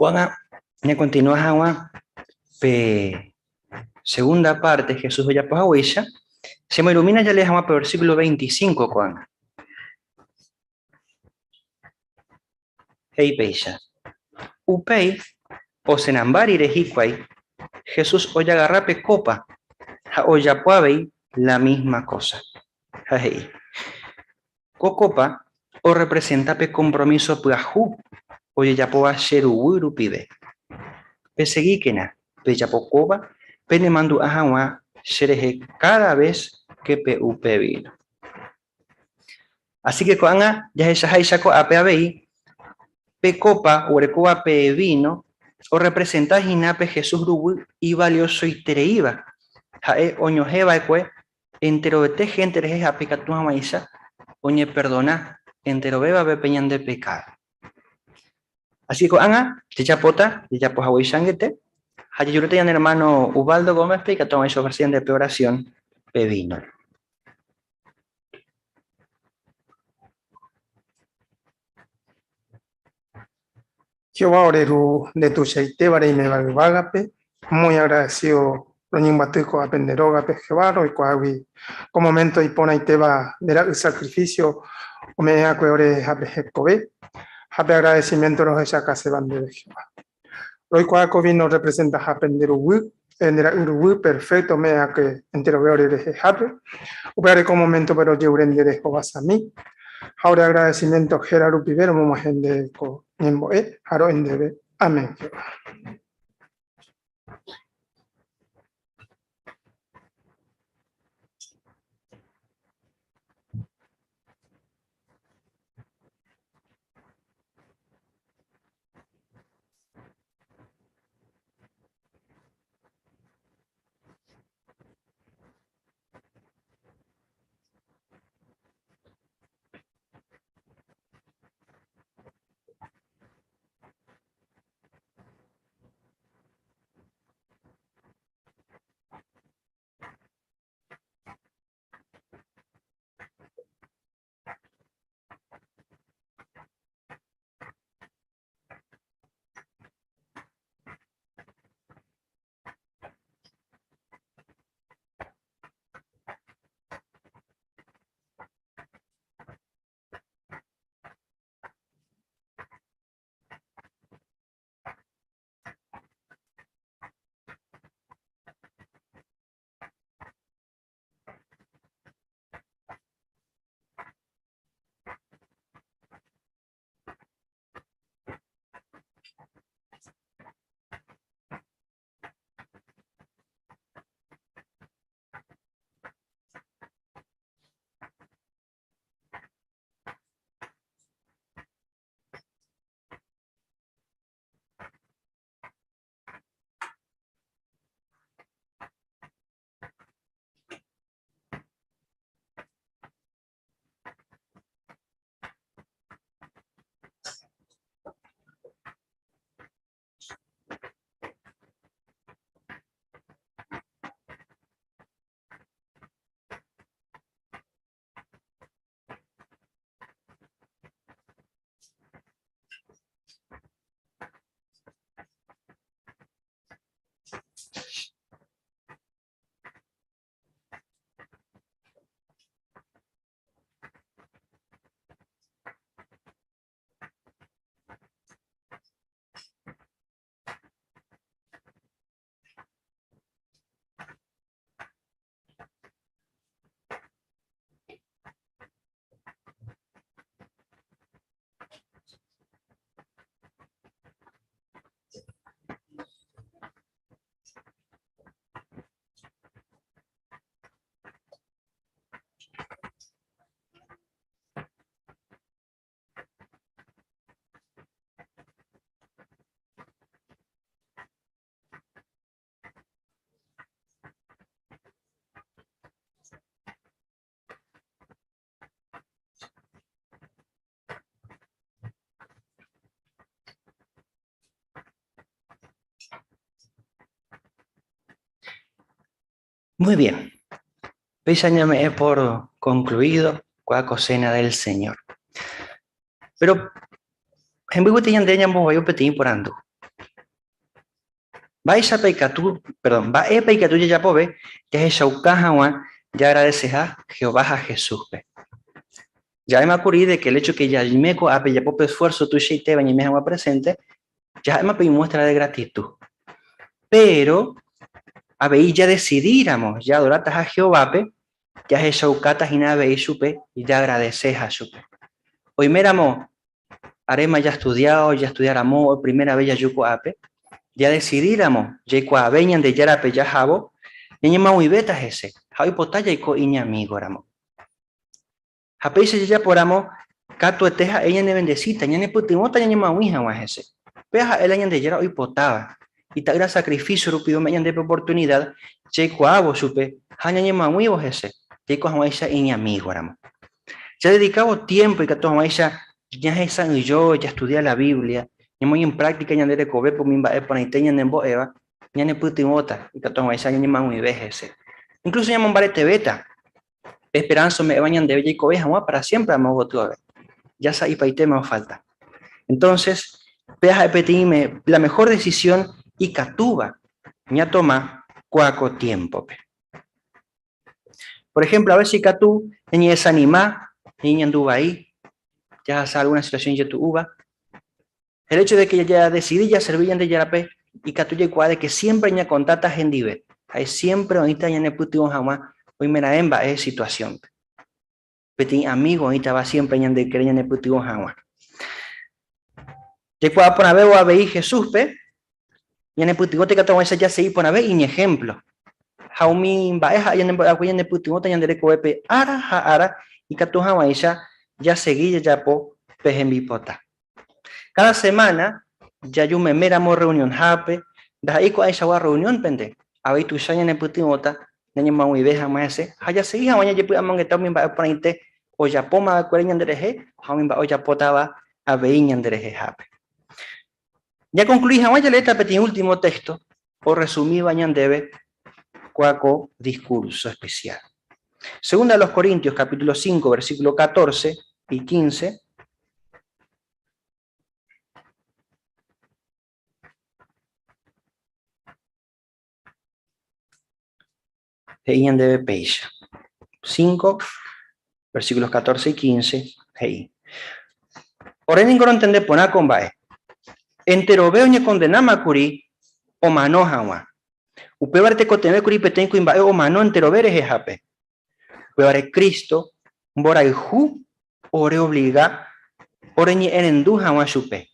Ko'ág̃a ñakontinua hag̃ua pe segunda parte Jesús ojapo haguéicha, chemoirũmína jalee hag̃ua pe versículo 25 ko'ág̃a. He'i péicha, Upéi osenamba rire hikuái, Jesús ojagarra pe kópa ha ojapo avei la mísma kósa. Ha he'i, Ko kópa orrepresenta pe kompromíso pyahu ojejapóva che ruguy rupive. Pesegíkena pejapo kóva penemandu'a hag̃ua cherehe káda ves ke pe'u pe víno. Así que ko'ág̃a jahechaháicha ko'ápe avei, pe kópa oguerekóva pe víno orrepresenta hína pe Jesús ruguy ivaliosoitereíva, ha'e oñohẽ va'ekue enterovete hénte rehe ha pe ikatu hag̃uáicha oñeperdona enterovévape pe ñande pekádo. Así que ko'ág̃a jajapóta jajapo haguéicha angete ha jajuréta ñane ermáno Ubaldo Gómez-pe ikatu hag̃uáicha ofrese ñande pe orasión pe vínore. Jehová ore Ru nde tuichaitéva reiméva yvágape, muy agradecido Roñembyaty ko'ápe nde rógape, Jehová, roikuaágui ko momento iporãitéva nde ra'y sacrificio ome'ẽ'akue orehehápe hekove, ha pe agradecimiento rohechakaséva ndéve, Jehová. Roikuaa ko vino orrepresentaha pe nde ruguy, nde ra'y ruguy perfecto ome'ẽ'akue enterove ore rehehápe, upévare ko momento-pe rojeure nde rehovasami, ha ore agradecimiento héra rupive romog̃uahẽ ndéve ko ñembo'e ha ro'e ndéve. Amén, Jehová. Muy bien. Péicha ñame'ẽ por concluido kua cena del Señor. Pero hemby gueteri ñande ñambohovái peteĩ porandu. Mba'éichapa ikatu, perdón, mba'épa ikatu jajapove jahechauka hag̃ua jaagradeseha Jehová ha Jesúspe. Ja'éma kuri de que el hecho que jaime ko'ápe japo pe esfuerzo tuichaitéva ñaime hag̃ua presente, ja'éma pe muestra de gratitud. Pero avei jadecidíramo jaadorátaha Jehovápe, jahechaukáta hína avei chupe jaagradeseha chupe. Oiméramo aréma jastudiao, jastudiaramo primera vez jaju ko'ápe, jadecidíramo jaikuaave Ñandejárape jahávo, ñañemag̃uivéta hese ha oipota jaiko iñamígoramo. Ha péicha jajapóramo, katuete ha'e ñanevendesíta, ñanepytyvõta ñañemag̃ui hag̃ua hese. Péva ha'e la Ñandejára oipotáva. Ita'ýra sakrifísio rupi ome'ẽ ñandéve oportunida jaikuaávo chupe ha ñañemag̃uívo hese, jaiko hag̃uáicha iñamígoramo. Jadedikávo tiémpo ikatu hag̃uáicha ñahesa'ỹijo, jastudia la Biblia, ñamoĩ en práktika ñande rekovépe umi mba'e porãite ñanembo'éva, ñanepytyvõta ikatu hag̃uáicha ñañemag̃uive hese. Inkluso ñamombaretevéta Pe esperanza ome'ẽva ñandéve jaikove hag̃ua para siempre amo gotyove. Ya sa'ipaitéma ofalta. Entonces, péa ha'e peteĩme la mejor decisión ikatúva ñatoma. Kóa ko tiémpope. Por ejemplo, a veces ikatu ñañedesanima, ñañeñandu vai, jahasa alguna situación ijetu'úva. El hecho de que jadecidi jaservi Ñandejárape ikatu jaikuaa de que siempre ñakontáta hendive, ha'e siempre oĩta ñanepytyvõ hag̃ua oimeraẽ mba'e situación-pe. Peteĩ amigo oĩtava siempre ñande ykére ñanepytyvõ hag̃ua. Jaikuaa porãvévo avei Jesúspe, ñanepytyvõta ikatu hag̃uáicha jasegi porãve iñehémplo. Ha umi mba'e ha'e ñanembo'e'akue ñanepytyvõta ñande rekovépe ára ha ára ikatu hag̃uáicha jasegi jajapo pe hembipota. Káda semána jaju meméramo rreunionhápe, ndaha'éi ko'ãichagua rreuniónpente, avei tuicha ñanepytyvõta ñañemoag̃uive hag̃ua hese ha jasegi hag̃ua ñajepy'amongeta umi mba'e porãite ojapóma va'ekuére ñanderehe ha umi mba'e ojapótava avei ñanderehehápe. Ñakonklui hag̃ua jaleéta peteĩ último téxto orresumíva ñandéve kua ko diskúrso espesiál. Segunda a los Corintios capítulo 5 versículo 14 y 15. He'i ñandéve péicha. 5, versículos 14 y 15, he'i. Ore ningo rontende porã ko mba'e. Enterove oñekondenáma kuri omano hag̃ua. Upévare tekotevẽ kuri peteĩ kuimba'e omano enterove rehehápe. Upévare Cristo mborayhu ore obliga oreñe'ẽrendu hag̃ua chupe.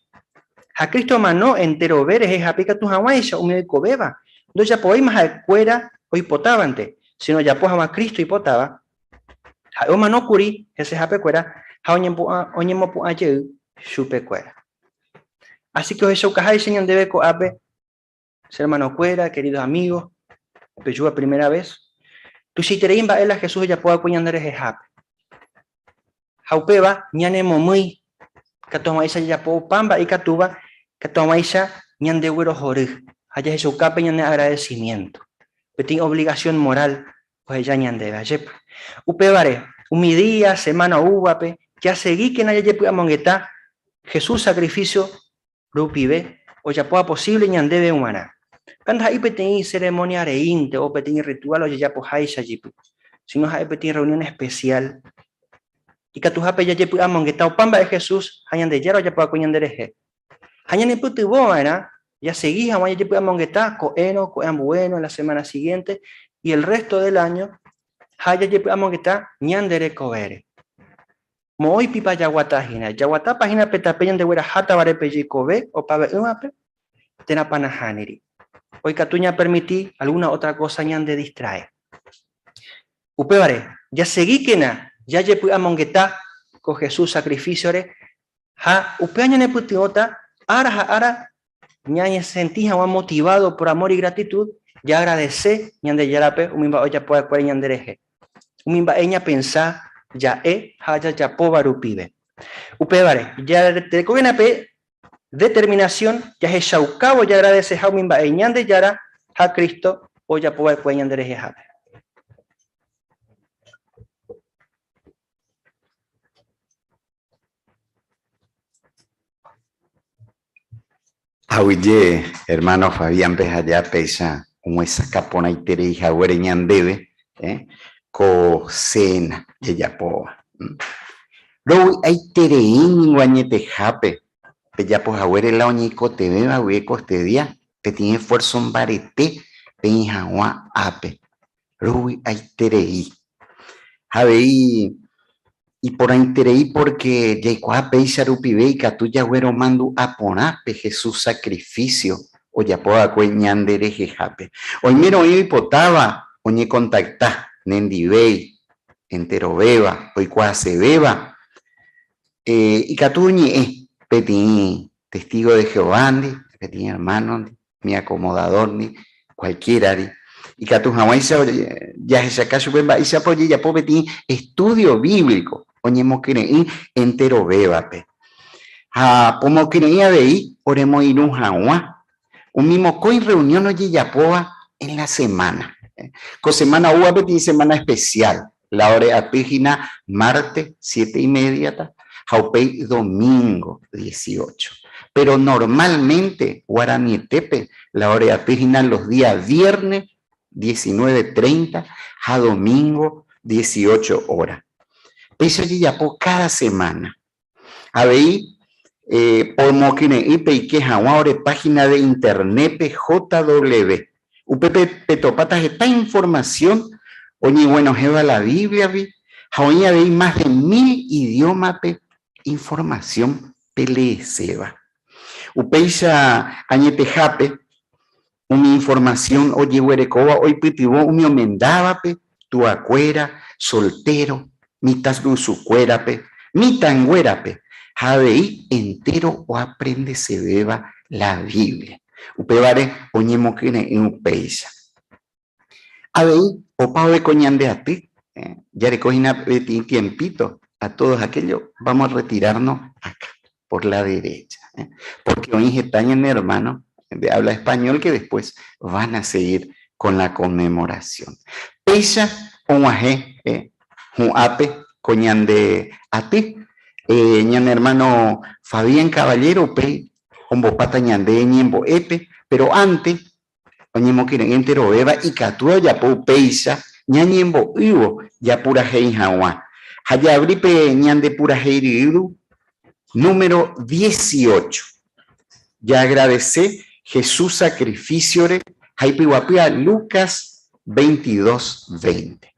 Ha Cristo omano enterove rehehápe ikatu hag̃uáicha umi oikovéva ndojapovéima ha'ekuéra oipotávante, síno ojapo hag̃ua Cristo oipotáva. Ha'e omano kuri hesehapekuéra ha oñemopu'ã jey chupekuéra. Así que ohechaukaháicha ñandéve ko'ápe Che hermanokuéra, queridos amigos, pejúva primera vez, tuichaiterei mba'e la Jesús ojapo va'ekue ñande rehehápe. Ha upéva ñanemomýi katu hag̃uáicha jajapo opa mba'e ikatúva katu hag̃uáicha ñandeguerohory ha jahechauka pe ñane agradecimiento, peteĩ obligación moral oheja ñandéve. Ajépa? Upévare, umi día, semana oúvape, jasegíkena jajepy'amongeta Jesús sacrificio rupive ojapóva posible ñandéve g̃uarã. Pe ndaha'éi peteĩ ceremonia reínte o peteĩ ritual ojejapoháicha jepi, sino ha'e peteĩ reunión especial ikatuhápe jajepy'amongeta opa mba'e Jesús ha Ñandejára ojapo'akue ñanderehe. Ha ñanepytyvõva'erã jasegi hag̃ua jajepy'amongeta ko'ẽrõ, ko'ẽ ambuérõ, la semana siguiente y el resto del año ha jajepy'amongeta ñande rekovére. Moõipipa jaguata hína? Jaguatápa hína pe tape ñandeguerahátavare pe jeikove opave'ỹvape, térãpa nahániri? O ikatu ñapermiti algúna ótra kósa ñandedistrae. Upévare, jasegíkena jajepy'amongeta ko Jesús sakrifísiore ha upéva ñanepytyvõta ára ha ára ñañesenti hag̃ua motivádo por amor y gratitud jaagradese Ñandejárape umi mba'e ojapo va'ekuére ñanderehe, umi mba'e ñapensa, ja'e ha jajapóva rupive. Upévare, jarerekókena pe determinasión jahechaukávo jaagradeseha umi mba'e Ñandejára ha Cristo ojapo va'ekue ñanderehehápe. Aguyje hermano Fabián-pe ha ja péicha omyesakã porãiterei haguére ñandéve ko cena jajapóva. Rovy'aiterei ningo añetehápe pejapo haguére la oñeikotevẽva guive ko este día peteĩ esfuerzo mbarete peĩ hag̃ua ápe. Rovy'aiterei. Ha avei iporãiterei pórke jaikuaa péicha rupive ikatu jagueromandu'a porã pe Jesús sakrifísio ojapo va'ekue ñande rehehápe. Oimérõ oĩ oipotáva oñekontakta nendivéi, enterovéva, oikuaasevéva, ikatu oñe'ẽ peteĩ testígo de Jehovándi, peteĩ ermánondi, mi acomodador-ndi, cualquiera-ri, ikatu hag̃uáicha jahechaka chupe mba'éichapa ojejapo peteĩ estudio bíblico oñemokyre'ỹ enterovévape. Ha pomokyre'ỹ avei oremoirũ hag̃ua umi mokõi reunión ojejapóva en la semana. Ko semana oúva peteĩ semana especial, la ore aty hína marte siete y media-ta ha upéi domingo 18. Péro normálmente guaranietépe la ore aty hína los día viernes 19:30 ha domingo 18 horas. Péicha ojejapo káda semána. Avei pomokyre'ỹ peike hag̃ua ore página de Internet-pe JW. Upépe petopáta heta informasión oñeguenohẽva la Bíbliagui ha oĩ avei mas de mil idiómape informasión peleeséva. Upéicha añetehápe, umi informasión ojeguerekóva oipytyvõ umi omendávape, tuakuéra, soltéro, mitãrusukuérape, mitãnguérape ha avei entéro oaprendesevéva la Biblia. Upévare oñemokyre'ỹ upéicha. Avei opavave ko ñande aty, jareko hína peteĩ tiempito a todos aquellos, vamos a retirarnos acá, por la derecha, porque oĩ heta ñane hermano de habla español que después van a seguir con la conmemoración. Péicha og̃uahẽ hu'ápe ko ñande aty, ñane hermano Fabián Caballero upéi ombopáta ñande ñembo'épe, pero antes Oñemokyre'ỹ enterovéva ikatúva ojapo upéicha ñañembo'ývo japurahéi hag̃ua. Ha jaavri pe ñande purahéi ryru número 18. Jaagradese Jesús sakrifísiore ha ipyguapýva Lucas 22, 20.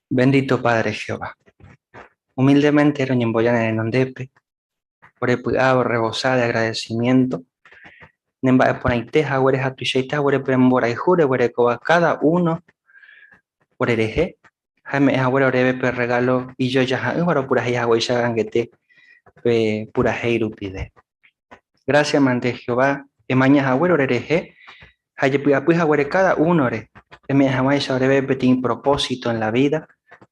Bendito Padre Jehová. Humildemente roñemboja ne renondépe, ore py'a orrebosa de agradecimiento, ne mba'eporãite haguére ha tuichaite haguére pe mborayhu reguerekóva cada uno orerehe, ha eme'ẽ haguére oréve pe regalo ijojaha'ỹva ropurahéi haguéicha angete pe purahéi rupive. Gracias mante Jehová, emaña haguére orerehe ha ejepy'apy haguére cada uno-re, eme'ẽ hag̃uáicha oréve peteĩ propósito en la vida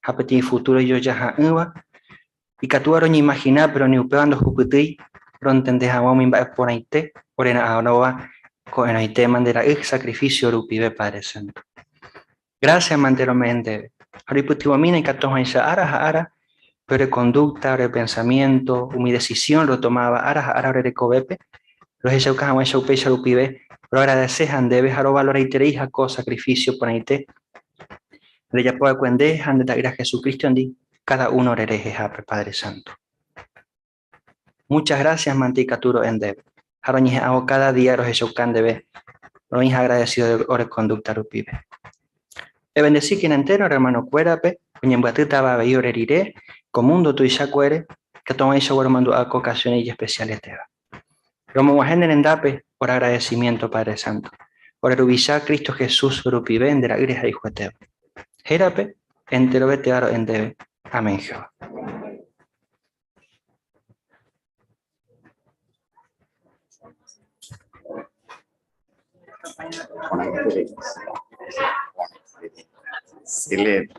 ha peteĩ futuro ijojaha'ỹva, ikatúva roñeimagina pero ni upéva ndohupytýi rontende hag̃ua umi mba'e porãite orera'arõva ko'ẽrõitéma nde ra'y sacrificio rupive, Padre Santo. Gracias mante rome'ẽ ndéve. Ha roipytyvõmína ikatu hag̃uáicha ára ha ára pe ore conducta, ore pensamiento, umi decisión rotomáva ára ha ára ore rekovépe, rohechauka hag̃uáicha upéicha rupive roagradeceha ndéve ha rovaloraitereiha ko sacrificio porãite rejapo va'ekue nde ha nde Ta'ýra Jesucristo-ndi cada uno ore rehehápe, Padre Santo. Muchas gracias mante ikatu ro'e ndéve, ha roñeha'ãvo cada día rohechauka ndéve roĩha agradecido de ore conducta rupive. Ebendecíkena entero ore hermano-kuérape oñembyatýtava avei ore rire ko mundo tuichakuére, ikatu hag̃uáicha ogueromandu'a ko ocasión ijespecialetéva. Romog̃uahẽ ne rendápe ore agradecimiento, Padre Santo, ore Ruvicha Cristo Jesús rupive nde Ra'y rehayhuetéva. Hérape, enterovetéva ro'e ndéve. Amén, Jehová. Excelente.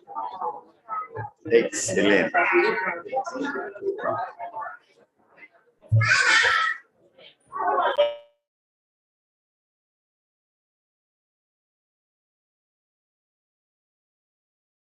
Excelente.